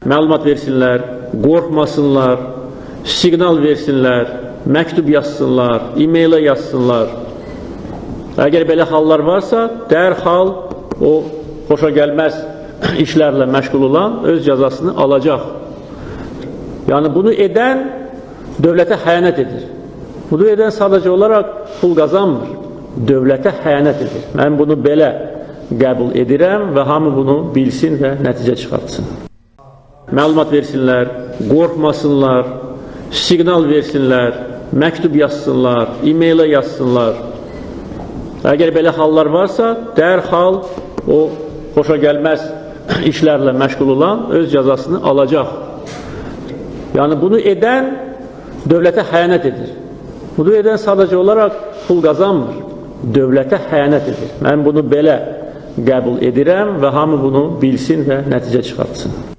Məlumat versinlər, qorxmasınlar, siqnal versinlər, məktub yazsınlar, e-mailə yazsınlar. Əgər belə hallar varsa, dərhal o xoşagəlməz işlərlə məşğul olan öz cəzasını alacaq. Yəni bunu edən dövlətə xəyanət edir. Bunu edən sadəcə olaraq pul qazanmır, dövlətə xəyanət edir. Mən bunu belə qəbul edirəm və hamı bunu bilsin və nəticə çıxartsın. Məlumat versinlər, qorxmasınlar, siqnal versinlər, məktub yazsınlar, e-mailə yazsınlar. Əgər belə hallar varsa, dərhal o xoşagəlməz işlərlə məşğul olan öz cəzasını alacaq. Yəni bunu edən dövlətə xəyanət edir. Bunu edən sadəcə olaraq pul qazanmır, dövlətə xəyanət edir. Mən bunu belə qəbul edirəm və hamı bunu bilsin və nəticə çıxartsın.